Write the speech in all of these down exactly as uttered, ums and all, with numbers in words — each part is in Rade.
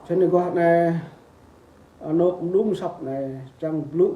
Snăn aguah anei, anôk mđung asăp anei, čiăng blŭ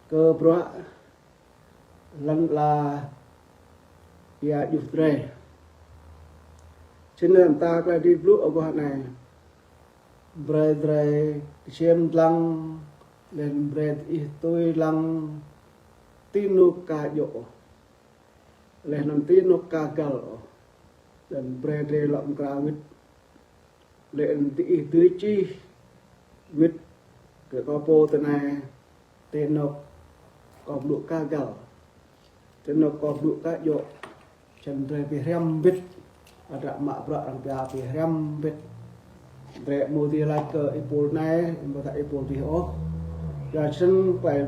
kơ bruă lăn ala êa djuh drei. Snăn mta klei dưi blŭ aguah anei, brei drei ksiêm dlăng, leh anăn brei ih tui dlăng, ti anôk ka djŏ ôh, leh anăn ti anôk ka găl ôh, leh anăn brei drei lŏ mkra wĭt. Leh anăn diih dưi čih wĭt kơ kâo pô tinei, ti anôk kâo blŭ ka găl, ti anôk kâo blŭ ka djŏ. Snăn drei bi hriăm mbĭt, hdră mă bruă arăng pia bi hriăm mbĭt. Drei amâo dưi lač kơ êpul anei, amâodah êpul dih ôh. Kyua snăn klei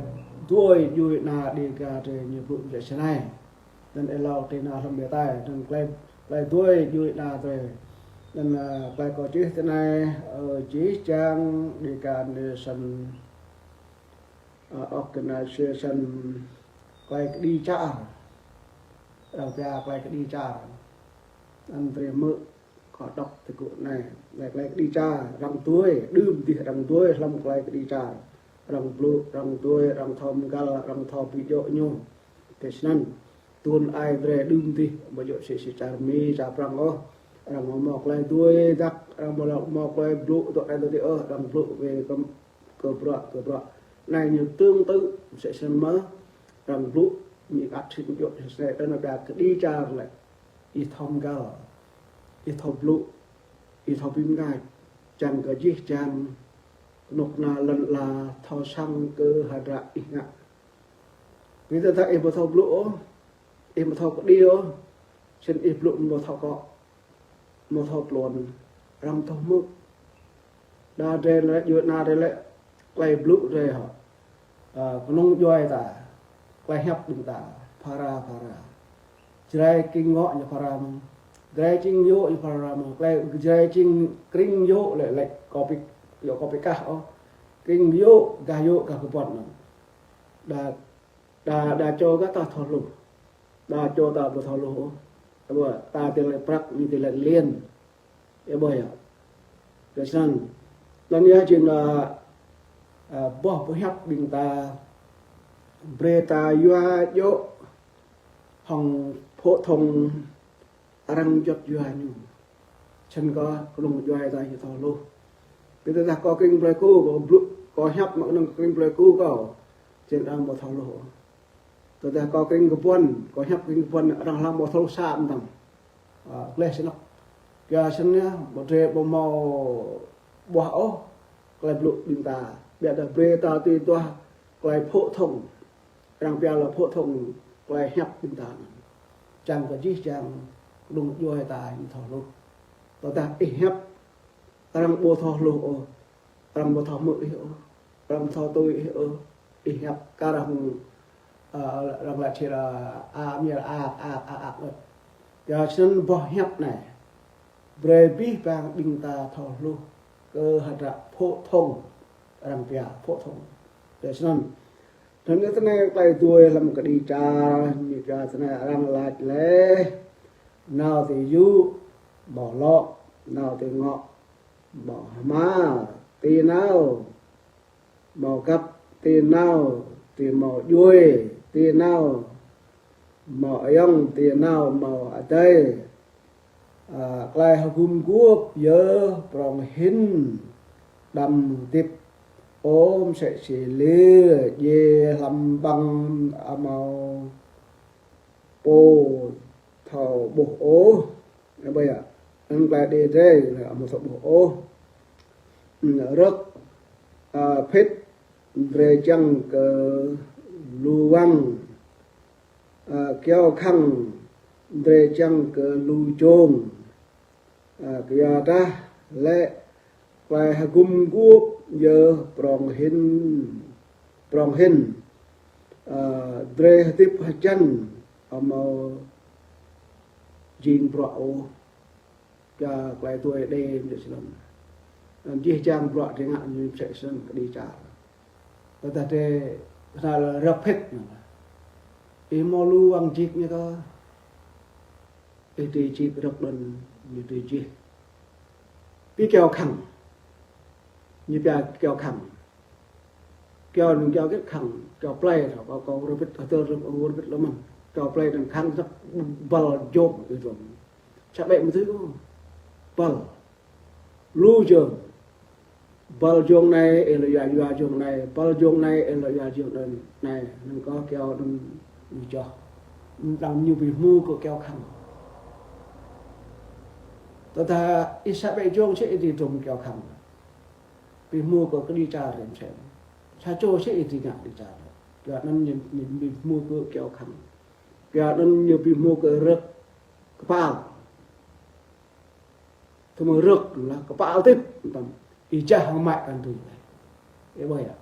duê djuê ana Dega drei ñu blŭ msĕ snei. Anăn êlâo ti anăn hlăm ƀiădah, anăn klei, klei duê djuê ana drei. Anăn, ơ, klei kâo čih tinei, ơ, jih jang Dega Nation, ơ, organization, klei kđi čar. Arăng pia klei kđi čar. Anăn drei mơ̆ kâo dôk ti gŭ anei. Leh klei kđi čar, arăng duê, đưm dih arăng duê hlăm klei kđi čar. Arăng blŭ, arăng duê, arăng thâo mgăl, arăng thâo bi djŏ ñu. Ti snăn, tuôn ai drei đưm dih, amâo djŏ si, si čar Mi, čar Prăng ôh. Arăng mâo, mâo klei duê dak, arăng mâo, mâo klei blŭ, dôk ai dôk ti ôh, arăng blŭ wê kơ, kơ bruă, kơ bruă. Anei ñu tương tự, msĕ snăn mơh, arăng blŭ, ñu ăt sĭt djŏ, msĕ snăn, anăn pia kđi čar lĕ. Ih thâo mgăl, ih thâo blŭ, ih thâo bi mngač, čiăng kơ jih jang knŭk kna lăn ala thâo săng kơ hdră ih ngă. Bi tơdah ih amâo thâo blŭ ôh, ih amâo thâo kđi ôh, snăn ih blŭ amâo thâo kŏ, amâo thâo tluôn, arăng amâo thâo hmư̆. Đa drei lĕ, djuê ana drei lĕ, klei blŭ drei hŏ. Ơ, knŏng djuê ta, klei hiăp ƀing ta, phara, phara. Jrai kring ngŏ ñu phara mơh. Jrai čing yŏ ñu phara mơh. Klei jrai čing kring yŏ lĕ, lĕ kâo bi, yŏ kâo bi kah ôh. Kring yŏ, gah yŏ, gah kbuăn anăn. Đa, đa, đa čô gah ta thâo hluh. Đa čô ta ƀu thâo hluh ôh. Ƀuh, ta ti lĕ prăk, ñu ti lĕ liên. Ơ ƀuh yơh. Kơ snăn. Anăn yơh jing, ơ, ơ, boh boh hiăp ƀing ta, brei ta yua djŏ hŏng phổ thông arăng juăt yua ñu. Snăn kơ knŏng djuê ta ñu thâo hluh. Bi tơdah kâo kring Pleiku, kâo blŭ, kâo hiăp mă knŏng kring Pleiku kâo. Snăn arăng ƀu thâo hluh. Tơdah kâo kring kbuăn, kâo hiăp kring kbuăn, arăng hlăm ƀu thâo sa mtăn. Ơ, klei snăk. Kyua snăn yơh, ƀu drei ƀu mâo ƀuah ôh, klei blŭ ƀing ta. Ƀiădah brei ta tui duah klei phổ thông. Arăng pia lĕ phổ thông, klei hiăp ƀing ta anăn. Čiăng kơ jih jang knŏng djuê ta ñu thâo hluh. Tơdah ih hiăp, arăng ƀu thâo hluh ôh, arăng ƀu thâo hmư̆ ih ôh, arăng ƀu thâo tui ih ôh, ih hiăp kar hŏng, ơ, arăng lač čih lĕ, a, mia, a, a, a, a, ơ. Kyua snăn boh hiăp anei, brei bi bang ƀing ta thâo hluh kơ hdră phổ thông, arăng pia phổ thông. Kyua snăn, Anăn tinei klei duê hlăm kđi čar, ñu pia tinei arăng lač leh, nao ti yŭ, mâo lŏ, nao ti ngŏ, mâo hma, ti nao, mâo găp, ti nao, ti mâo djuê, ti nao, mâo ayŏng, ti nao, mâo adei. Ơ, klei hgŭm guôp yơh prŏng hĭn đăm hdĭp ôh msĕ si lir djiê hlăm ƀăng amâo pô thâo ƀuh ôh. Ơ, ƀuh yơh. Anăn klei Dega drei amâo thâo ƀuh ôh. Rơ̆k, ơ, phĭt drei čiăng kơ lu wăng. Ơ, kyâo khăng drei čiăng kơ lu čông. Ơ, kyuadah lĕ klei hgŭm guôp yơh prŏng hĭn, prŏng hĭn. Ơ, drei hdĭp hjăn amâo jing bruă ôh. Kyua klei duê Dega msĕ snăn. Anăn jih jang bruă drei ngă ñu msĕ snăn kđi čar. Tơdah drei knhal rơ̆k phĭt anăn. Ih mâo lu wăng jik ñu kơ. Ih dưi jik rơ̆k anăn ñu dưi jih. Bi kyâo khăng. Ñu pia kyâo khăng. Kyâo anăn kyâo gĭt khăng, kyâo plei, kâo, kâo rơbĭt, hdơr rơbĭt lŏ mơh. Kyâo plei anăn khăng snăk băl jông ih dlông. Sa ƀĕ mthưr ôh. Băl. Lu jông. Băl jông anei, ih lŏ yua, yua jông anei. Băl jông anei, ih lŏ yua jông anei. Anăn kâo kyâo anăn ñu joh. Dăng ñu bi hmô kơ kyâo khăng. Tơdah ih sa ƀĕ jông sĭt ih dưi dlông kyâo khăng. Bi hmô kơ kđi čar rĭm čem. Sa čô sĭt ih dưi ngă kđi čar. Kyâo anăn ñu, ñu bi hmô kơ kyâo khăng. Kyâo anăn ñu bi hmô kơ rơ̆k kpal. Tơma rơ̆k lah kpal tĭt, tăm ih jah hŏng mă kăn dưi. Ih ƀuh yơh.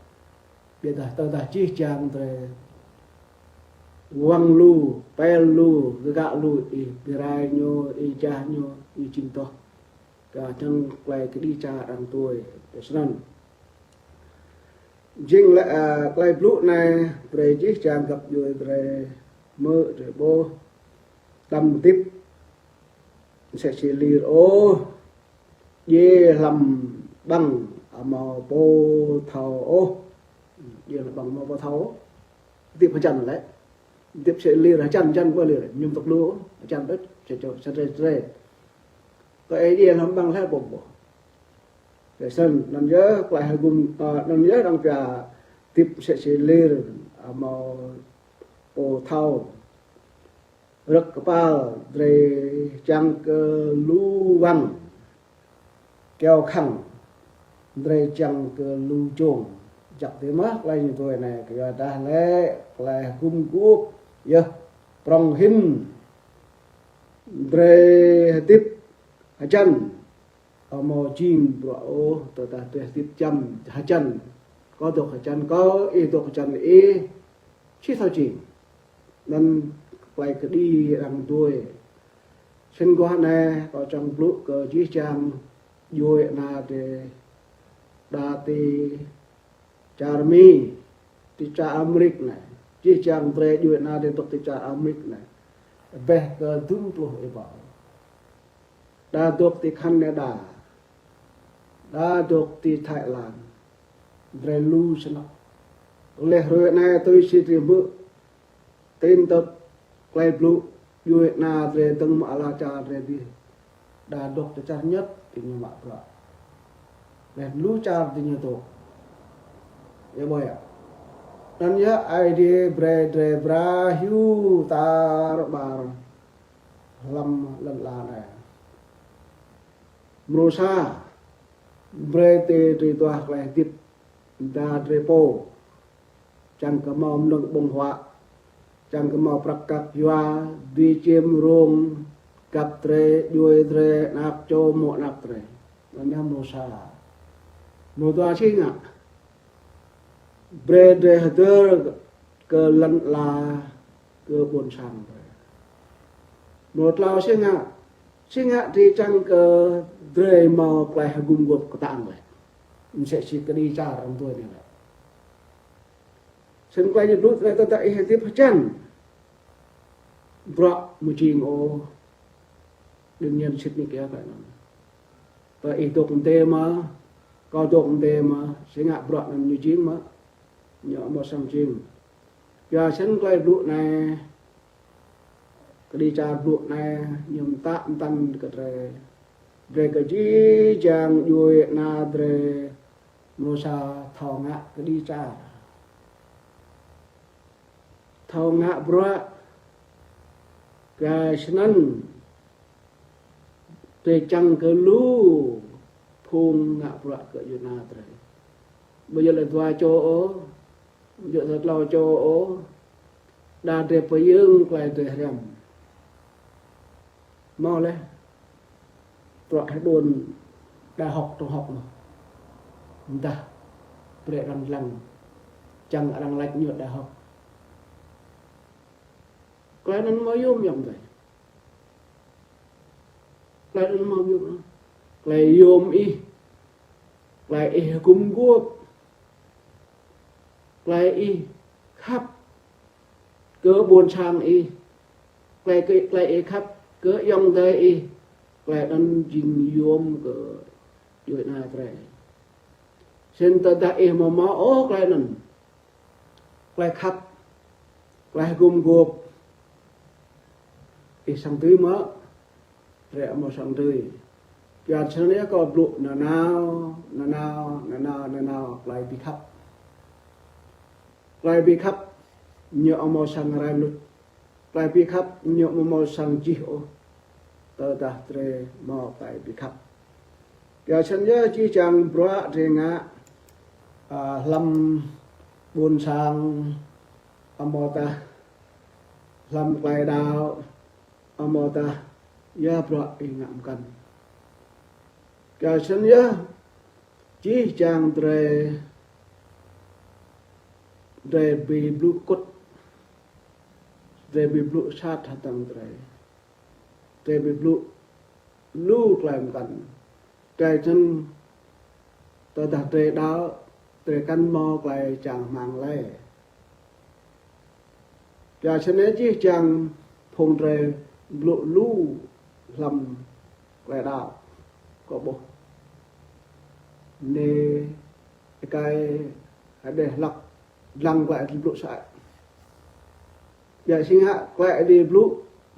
Ƀiădah tơdah jih jang drei wăng lu, pel lu, kgă lu, ih bi rai ñu, ih jah ñu, ih jing doh. Kơ čiăng klei kđi čar arăng tui, snăn. Jing lĕ, a, klei blŭ anei, brei jih jang găp djuê drei hmư̆ drei ƀuh, đăm hdĭp msĕ si lir ôh, djiê hlăm ƀăng amâo pô thâo ôh. Djiê hlăm ƀăng amâo pô thâo ôh. Hdĭp hjăn lĕ. Hdĭp msĕ lir hjăn, hjăn ƀơ lir, ñu mtăk lu, hjăn đuč, sa čô, sa drei, drei. Kơ ih djiê hlăm ƀăng lĕ ƀuh ƀuh. Leh snăn, anăn yơh klei hgŭm, a, anăn yơh arăng pia hdĭp msĕ si lir, amâo pô thâo. Rơ̆k kpal, drei čiăng kơ lu wăng. Kyâo khăng, drei čiăng kơ lu jông. Jăk ti mơh klei ñu tui anei, kyuadah lĕ klei hgŭm guôp yơh prŏng hĭn. Drei hdĭp hjăn amâo jing bruă ôh, tơdah drei hdĭp hjăn, hjăn. Kâo dôk hjăn kâo, ih dôk hjăn ih, si thâo jing. Anăn klei kđi arăng tui. Snăn aguah anei, kâo čiăng blŭ kơ jih jang djuê ana drei đa ti čar Mi, ti čar Amêrik anei. Jih jang drei djuê ana drei dôk ti čar Amêrik anei. Ƀĕ kơ dŭm pluh êbâo. Đa dôk ti Canada. Đa dôk ti Thái Lan. Drei lu snăk. Leh hruê anei tui si drei hmư̆ tin tức klei blŭ djuê ana drei dơ̆ng mơ̆ng ala čar drei dih. Đa dôk ti čar Nhật diñu mă bruă. Leh lu čar diñu dôk. Ih ƀuh yơh. Anăn yơh Aê Diê brei drei bra hiu tar ƀar hlăm lăn ala anei. Mrô sa, brei ti drei duah klei hdĭp mda drei pô. Čiăng kơ mâo mnơ̆ng ƀơ̆ng huă, čiăng kơ mâo prăk kăk yua, dưi čiêm rông găp drei, djuê drei, anak čô mâo anak drei. Anăn mrô sa. Mrô dua si ngă. Brei drei hdơr kơ lăn ala, kơ ƀuôn sang drei. Mrô tlâo si ngă. Si ngă drei čiăng kơ drei mâo klei hgŭm guôp ktang leh. Msĕ si kđi čar arăng tui anei leh. Snăn klei ñu blŭ leh tơdah ih hdĭp hjăn. Bruă amâo jing ôh. Đương nhiên sĭt nik yơh klei anăn. Tơ ih dôk mdê mơh, kâo dôk mdê mơh, si ngă bruă anăn ñu jing mơh. Ñu amâo srăng jing. Kyua snăn klei blŭ anei, kđi čar blŭ anei, ñu mtă mtăn kơ drei. Brei kơ jih jang djuê ana drei mrô sa thâo ngă kđi čar. Thâo ngă bruă. Kyua snăn drei čiăng kơ lu phung ngă bruă kơ djuê ana drei. Ƀu djŏ lĕ dua čô ôh, ƀu djŏ lĕ tlâo čô ôh, đa drei pơyơ̆ng klei drei hriăm. Mâo leh. Bruă hđuôn đại học trung học mơh. Mdah brei arăng dlăng. Čiăng arăng lač ñu đại học. Klei anăn mâo yuôm ayŏng adei. Klei anăn mâo yuôm. Klei yuôm ih. Klei ih hgŭm guôp. Klei ih khăp kơ ƀuôn sang ih, klei, klei, klei ih khăp kơ ayŏng adei ih, klei anăn jing yuôm kơ djuê ana drei. Snăn tơdah ih amâo mâo ôh klei anăn, klei khăp, klei hgŭm guôp, ih srăng dưi mơ̆? Drei amâo srăng dưi. Kyua snăn yơh kâo blŭ nanao, nanao, nanao, nanao klei bi khăp. Klei bi khăp ñu amâo srăng rai luč. Klei bi khăp ñu amâo mâo srăng jih ôh tơdah drei mâo klei bi khăp. Kyua snăn yơh jih jang bruă drei ngă, a, hlăm ƀuôn sang, amâodah hlăm klei đăo, amâodah ya bruă ih ngă mkăn. Kyua snăn yơh jih jang drei, drei bi blŭ kŭt, drei bi blŭ sat hdơ̆ng drei, drei bi blŭ lu klei mkăn. Kyua snăn tơdah drei đăo, drei kăn mâo klei čang hmăng lei. Kyua snăn jih jang phung drei blŭ lu hlăm klei đăo. Kâo ƀuh. Anei êkei hđeh hlăk dlăng klei blŭ sơăi. Ƀiădah si ngă klei Aê Diê blŭ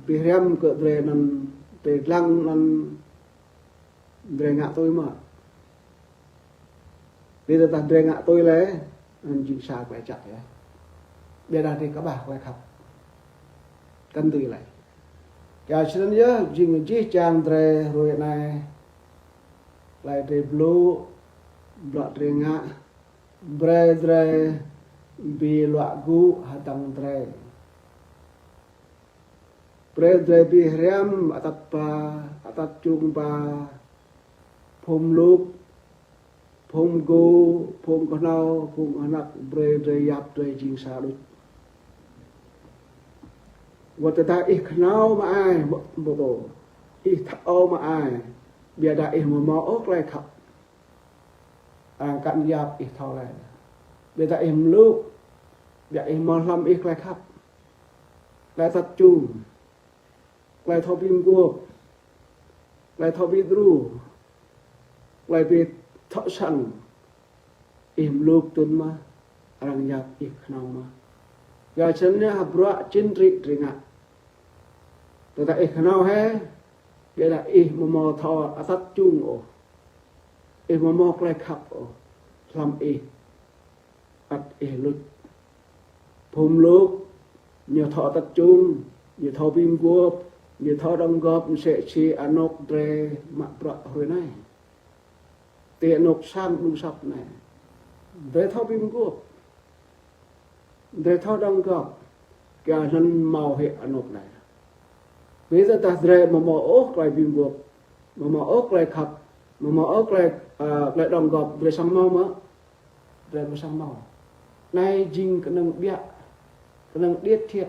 bi hriăm kơ drei anăn, drei dlăng anăn, drei ngă tui mơ̆? Bi tơdah drei ngă tui lei, anăn jing sa klei jăk yơh. Ƀiădah drei kƀah klei khăp, kăn dưi lei. Kyua snăn yơh jing jih jang drei hruê anei, klei drei blŭ, bruă drei ngă, brei drei bi luă gŭ hdơ̆ng drei. Brei drei bi hriăm atăt ba, atăt čung ba, phung mluk, phung mgu, phung knhâo, phung anak, brei drei yap drei jing sa đuč. Wăt tơdah ih knhâo mơai, ƀu, ƀu tô. Ih thâo mơai, ƀiădah ih amâo mâo ôh klei khăp, arăng kăn yap ih thâo lei. Ƀiădah ih mluk, ƀiădah ih mâo hlăm ih klei khăp, klei atăt čung, klei thâo bi mguôp, klei thâo bi đru, klei bi thâo săng, ih mluk tŭn mơh, arăng yap ih knhâo mơh. Kyua snăn yơh bruă chính trị drei ngă. Tơdah ih knhâo hĕ, ƀiădah ih amâo mâo thâo atăt čung ôh, ih amâo mâo klei khăp ôh hlăm ih, ăt ih luč. Phung mluk, ñu thâo atăt čung, ñu thâo bi mguôp, ñu thâo đóng góp msĕ si anôk drei mă bruă hruê anei. Ti anôk sang đŭng asăp anei, drei thâo bi mguôp, drei thâo đóng góp, kyua anăn mâo hĕ anôk anei. Bi tơdah drei amâo mâo ôh klei bi mguôp, amâo mâo ôh klei khăp, amâo mâo ôh klei, a, klei đóng góp, drei srăng mâo mơ̆? Drei amâo srăng mâo. Anei jing knŏng ƀiă, knŏng điêt thiêt.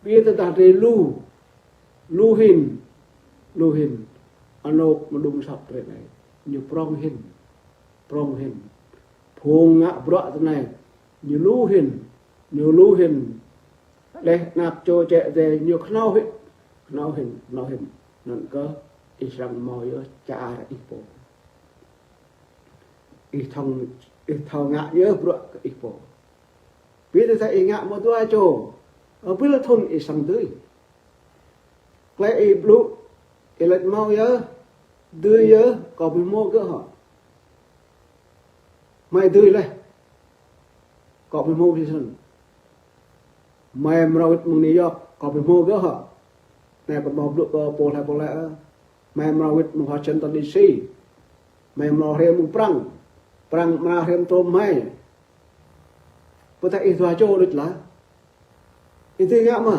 Bi tơdah drei lu, lu hĭn, lu hĭn, anôk mđung asăp drei anei, ñu prŏng hĭn, prŏng hĭn. Phung ngă bruă tinei, ñu lu hĭn, ñu lu hĭn. Leh anak čô čĕ drei ñu knhâo hĭn, knhâo hĭn, knhâo hĭn. Anăn kơh ih srăng mâo yơh čar ih pô. Ih thâo, ih thâo ngă yơh bruă kơ ih pô. Bi tơdah ih ngă mâo dua čô, ơ, bi leh thŭn ih srăng dưi. Klei ih blŭ, ih lač mâo yơh, dưi yơh, kâo bi hmô gơ̆ hŏ. Hmei dưi leh, kâo bi hmô bi snăn. Hmei mrâo wĭt mơ̆ng New York, kâo bi hmô gơ̆ hŏ. Anei kâo mâo blŭ kơ pô hlei pô hlei, ơ. Hmei mrâo wĭt mơ̆ng Washington D C. Hmei mrâo hriê mơ̆ng Prăng. Prăng mrâo hriê mtô hmei. Ƀiădah ih dua čô đuč lah. Ih dưi ngă mơ̆?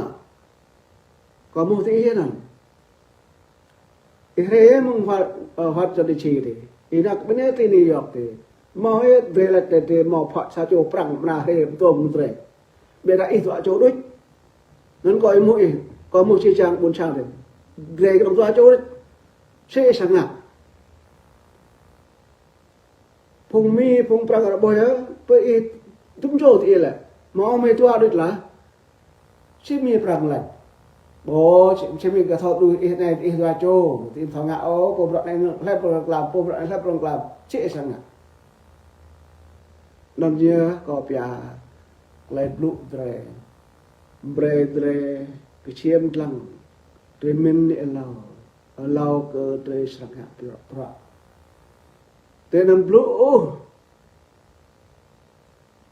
Kâo êmuh ti ih anăn. Ih hriê mơ̆ng Wa-, ơ, Washington D C ti. Ih nao kơ ƀiă ti New York ti. Mâo hĕ drei lač drei mâo phă sa čô Prăng mrâo hriê mtô mơ̆ng drei. Ƀiădah ih dua čô đuč. Anăn kâo êmuh ih, kâo êmuh jih jang ƀuôn sang drei. Drei knŏng dua čô đuč. Si ih srăng ngă? Phung Mi, phung Prăng arăng ƀuh yơh, pơ ih dŭm čô ti ih leh. Mâo hmei dua đuč lah. Si Mi Prăng lač. Ƀuh, si, si Mi kơ thâo đuč ih anei ih dua čô, ti ih thâo ngă ôh, pô bruă anei hlei pô klam, pô bruă anei hlei pô klam. Si ih srăng ngă? Anăn yơh kâo pia klei blŭ drei. Brei drei ksiêm dlăng, drei mĭn êlâo, êlâo kơ drei srăng ngă bruă, bruă. Drei anăn blŭ ôh,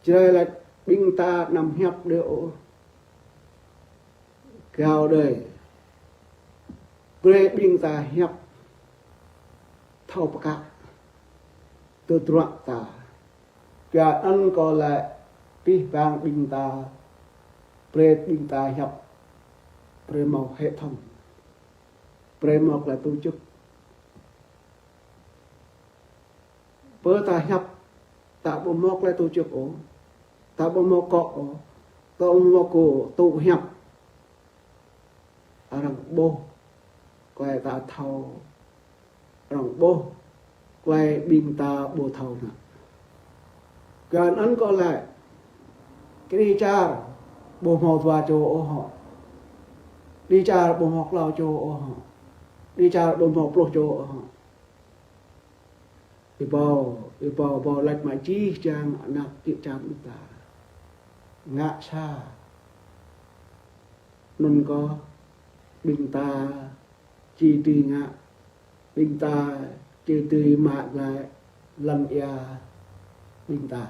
drei lač ƀing ta anăm hiăp đei ôh. Gao đei. Brei ƀing ta hiăp thâo pơkă tơdruă ta. Kyuanăn kâo lač pih pang ƀing ta, brei ƀing ta hiăp, brei mâo hệ thống, brei mâo klei tổ chức. Pơ ta hiăp, ta ƀu mâo klei tổ chức ôh, ta ƀu mâo kŏ ôh, ta ƀu mâo kơ tŭ hiăp. Arăng ƀuh klei ta thâo, arăng ƀuh klei ƀing ta ƀu thâo anăn. Kyuanăn kâo lač, kđi čar ƀu mâo dua čô ôh hŏ. Kđi čar ƀu mâo klâo čô ôh hŏ. Kđi čar ƀu mâo pluh čô ôh hŏ. Ih ƀuh, ih ƀuh, ƀuh lač mă jih jang anak čư̆ čan ƀing ta ngă sa. Anăn kơh ƀing ta či dưi ngă, ƀing ta či dưi mă glaĭ lăn ia ƀing ta.